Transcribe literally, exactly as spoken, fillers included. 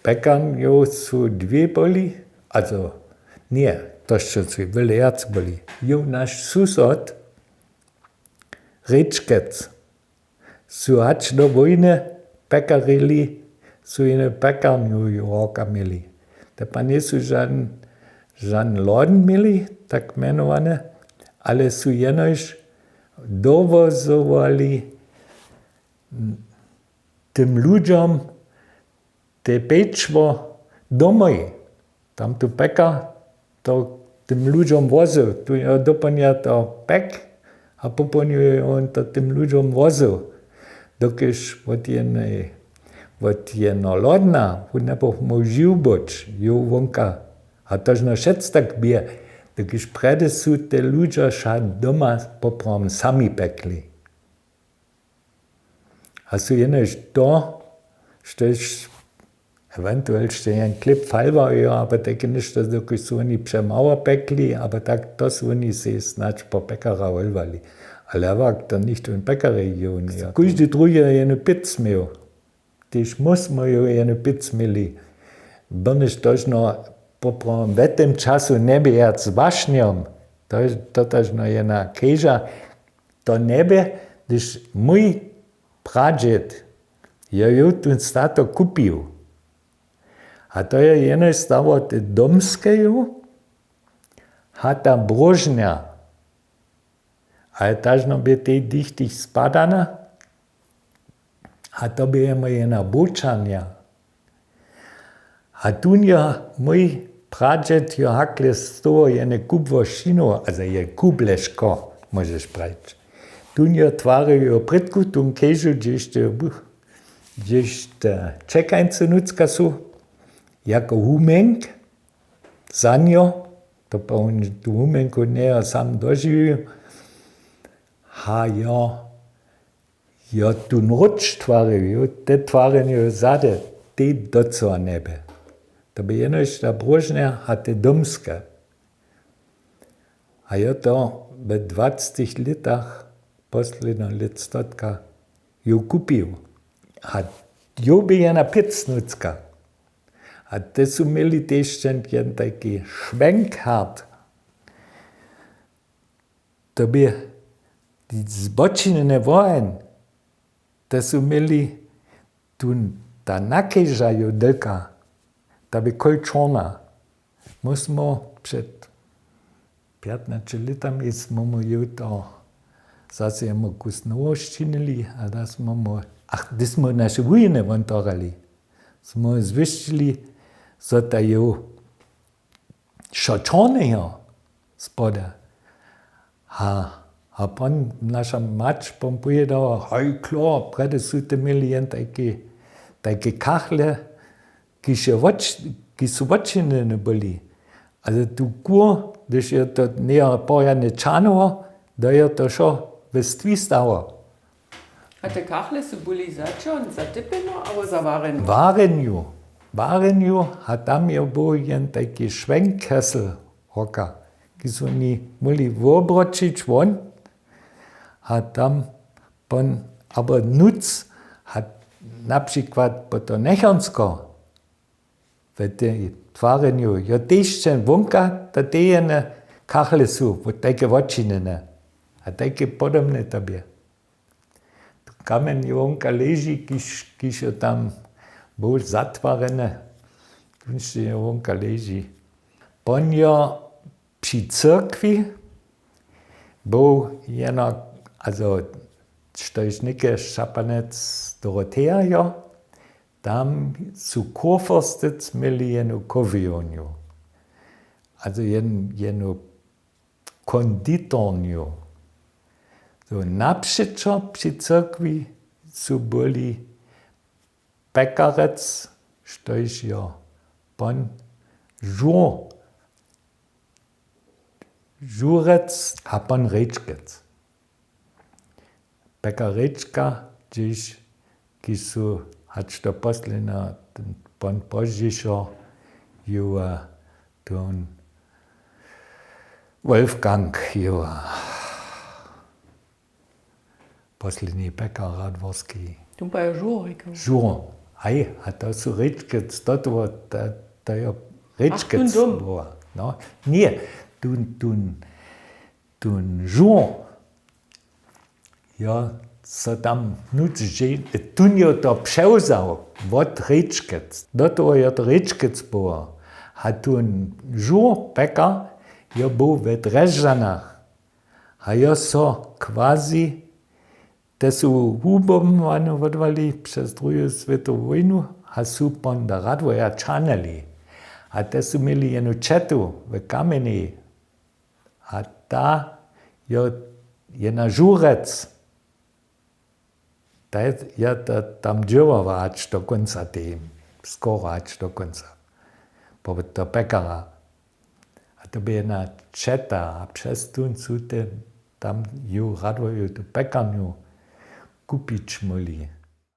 Pěkarnjow su dwě byli, also nje, to sće su wjele wjac byli. Jow naš susod Rěčkec su hač do wójny pěkarili, su jenu pěkarnju jow horka měli. Te pak njejsu žan žan loden měli, tak mjenowany, ale su jenož dowozowali tym ludźom te pěčło domoj. Tam tu pěka to tym ludźom wozył, tu jo doplnja to pěk a poplnjuje on to tym ludźom wozył. Dokelž wot jenej wot jeno lodna wón njebuch móhł žił być jow wonka. A tožno wšec tak bě, dokelž prjedy su te ludźo wšak doma poprawom sami pjekli. A su jenož to, štož ewentuel sće jen chlěb falwajo abo tajke něšto, dokelž su woni přemało pjekli abo tak, to su woni sej snadź po pjekara wolwali. Ale hewak to nichtó w pjekarjej jow njejo. Kóždy druhi jenu pěc měł. Tež mósmoju jenu pěc měli. Byrnyš tožno poprawom we tym času njebě wjac wašnjom. To totažno jena keža. To njebě, hdyž mój pradźěd jo jow tón statok kupił. A to je jenož stało te domskeju hata bróžnja. Ale tažno bě tej dichtich spadana. A to bě jemu jena bučanja. A tón jo mój pradźěd jo hakle z toho jene kubło šinował, a za je kubleško, móžeš prajić. Tón jo twarił jo prědku tón kežu, hdźež te čekańcy nutřka su jako humenk za njo. To pak wón tu humenku njejo sam dožiwił. Ha jo jo tu nruč twarił jo te twarjenje zady, tej docyła njebě. To bě jenož ta bróžnja a te domske. A jo to we dwacetich lětach posledneho lětstotka jow kupił. A jow bě jena pěc nutřka. A te su měli tež jen tajki šwenkhart. To bě zbočinjene woheń. Te su měli tu ta nakeža jo dylka. Ta bě kol čorna. Mósmo před pjatnaće lětami smomu jow to zaso jemu kus nowošćinili a da smomu, ach hdy smomu naše wujiny wontorali, smomu zwěsćili, zo ta jow wšo čorneho spoda. A a pon naša mać pon pojědała hoj klor prjedy su te měli jen tajke kachle, kiž su wotčinjene byli. Ale tu kur hdyž je to njejo porjadnje čanowo, da je to wšo we stwi stało. A te kachle su byli za čo, za typjenju abo za warjenju? Warjenju. Warjenju. A tam je był jen tajki šwenkkessel, hoka, kiž su woni móhli wobroćić won. A tam pon abo nuc, a na přikład po to njechonsko we tej twarjenju jo tež wšen wonka, to te jene kachle su tajke wotčinjene. A tajke podobne to bě. Kamjenje wonka leži, kiž jo tam był zatwarjene, kónčnje jo wonka leži. Pon jo při cyrkwi był jeno, azo štož něke šapanec doroteja jo, tam su kurfürstec měli jenu kowiownju, azo jenu konditornju. Napřećo při cyrkwi su byli pjekarec, štož jo pon žur žurec a pon rěčkec. Pjekarječka, hdźež kiž su hač do poslednjeho pon pozdźišo ju tón wolfgang ju posledni pjekar radworski. Žur. Haj, a to su rěčkec, to to to jo rěčkec była. No, nje, tón tón tón žur. Jo, so tam nutř tón jo to přewzał wot rěčkec, do toho jo to rěčkec była. A tón žur pekar jo był we drježdźanach. A jo so quasi te su wubomowany wotwali přez druhu swětowu wójnu, a su pon do radwoja čahnyli. A te su měli jenu četu w kamjenjej. A ta jo jena žurec, ta je ja ta tam dźěłała hač do kónca tej, skoro hač do kónca, po to pekara. A to by jedna četa a přez tón su te tam ju radwoju tu pekarnju kupić móhli.